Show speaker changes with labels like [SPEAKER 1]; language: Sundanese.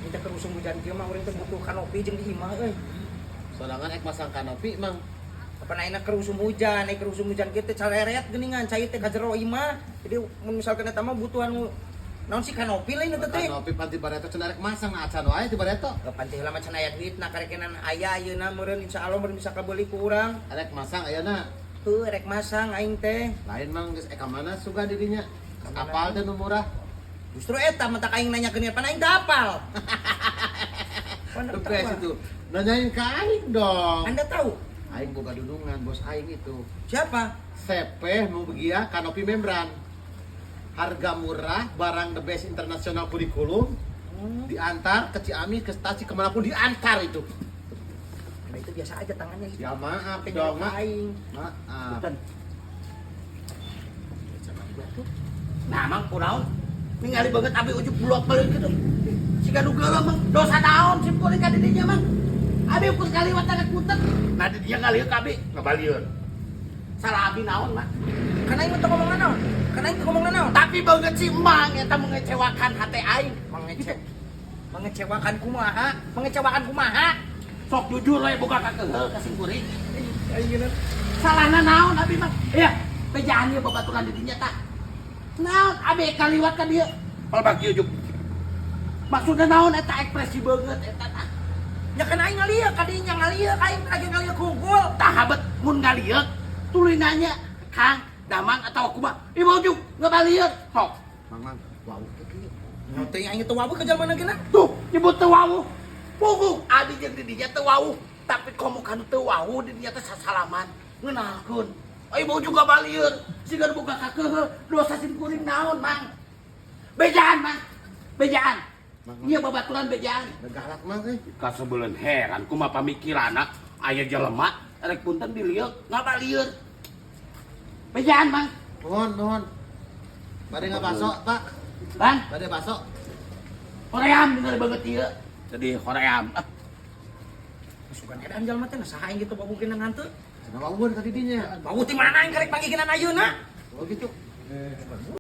[SPEAKER 1] Kita keur usum hujan kieu mah urang teh butuh kanopi jeung di imah euy.
[SPEAKER 2] Sorangan ek masang kanopi, Mang.
[SPEAKER 1] Apa ayeuna keur usum hujan, keur usum hujan kieu teh careret geuningan cai teh ka jero imah. Jadi mun misalkan eta mah butuhan naon sih, kanopi lain eta teh.
[SPEAKER 2] Kanopi pan ti bareto cenah rek masang, acan wae ti bareto.
[SPEAKER 1] Kapan teh lama cenah aya duitna, karekenan aya ayeuna meureun, insyaallah meureun bisa kabeuli ku urang.
[SPEAKER 2] Rek masang ayeuna?
[SPEAKER 1] Heuh, rek masang aing teh.
[SPEAKER 2] Lain, Mang, geus ka mana suga dirinya?
[SPEAKER 1] Ka mana?
[SPEAKER 2] Apal teh nu murah.
[SPEAKER 1] Justru eta matak aing nanyakeun, pan aing teu apal. Pan
[SPEAKER 2] The
[SPEAKER 1] teu
[SPEAKER 2] best
[SPEAKER 1] apal.
[SPEAKER 2] Itu. Nanyain ke aing dong.
[SPEAKER 1] Anda tahu?
[SPEAKER 2] Aing boga dunungan, bos aing itu.
[SPEAKER 1] Siapa?
[SPEAKER 2] CP Mugia kanopi membran. Harga murah, barang the best internasional kurikulum. Diantar ke Ciamis, ke Stasi, kemanapun diantar itu.
[SPEAKER 1] Anda itu biasa aja tangannya gitu.
[SPEAKER 2] Ya maaf
[SPEAKER 1] Pengen
[SPEAKER 2] dong, maaf.
[SPEAKER 1] aing.
[SPEAKER 2] Maaf.
[SPEAKER 3] Punten. Nah, Mang, kunaon? Ningali banget abi ujug bulak balik gitu. Siga nu geuleuh, Mang. Dosa naon sim kuring ka didinya, Mang? Abi ukur kaliwat rek punten. Nah, di dinya ngalieuk ka abi, ngabalieun. Salah abi naon, Mang?
[SPEAKER 1] Karena aing teu ngomong naon. Karena aing teu ngomong naon.
[SPEAKER 3] Tapi banget si Mang eta mengecewakan hati aing.
[SPEAKER 1] Mengecewakan kumaha? Mengecewakan kumaha?
[SPEAKER 3] Sok jujur we, buka kakeuheul ka sim kuring.
[SPEAKER 1] Aing geuna.
[SPEAKER 3] Salahna naon abi, Mang? Iya, bejaan ieu babaturan di dinya tah. Naon abi kaliwat ka dieu? Palbak ujug. Maksudna naon eta ekspresi banget eta tah?
[SPEAKER 1] Ya kan aing ngalieuk ka dinya, ngalieuk aing lagi ngalieuk hungkul.
[SPEAKER 3] Tah, habet mun ngalieuk tuluy nanya, "Kang, damang atau kumaha?" Ieu ujug ngabalieun. Sok.
[SPEAKER 2] Mang, Mang, wow.
[SPEAKER 1] Nya teh aing teu wawuh ka jalma geuna.
[SPEAKER 3] Tuh, nyebut teu wawuh. Puguh abi jeung di dinya teu wawuh, tapi komo kan teu wawuh di dinya teh sasalaman ngeunalkeun. Ibu juga balieun, siga nu boga kakeuheul, dosa sim kuring naon, Mang? Bejaan, Mang. Bejaan.
[SPEAKER 2] Mang,
[SPEAKER 3] Iya, babaturan bejaan.
[SPEAKER 2] Galak, Mang euy.
[SPEAKER 3] Kasebeuleun heran kumaha pamikiranna aya jelema rek punten dilieuk ngabalieun. Bejaan, Mang.
[SPEAKER 2] Nuhun, nuhun. Bade ngabaso, Pak.
[SPEAKER 3] Bang,
[SPEAKER 2] Bade baso.
[SPEAKER 3] Hoream ningali banget ieu. Jadi hoream. Ah,
[SPEAKER 1] Masukan edan jalma teh, nah saha aing gitu babukeun hanteu.
[SPEAKER 2] Cenah wawuh ka didinya.
[SPEAKER 1] Wawuh ti mana, aing karek panggihkeun ayeuna?
[SPEAKER 2] Oh gitu.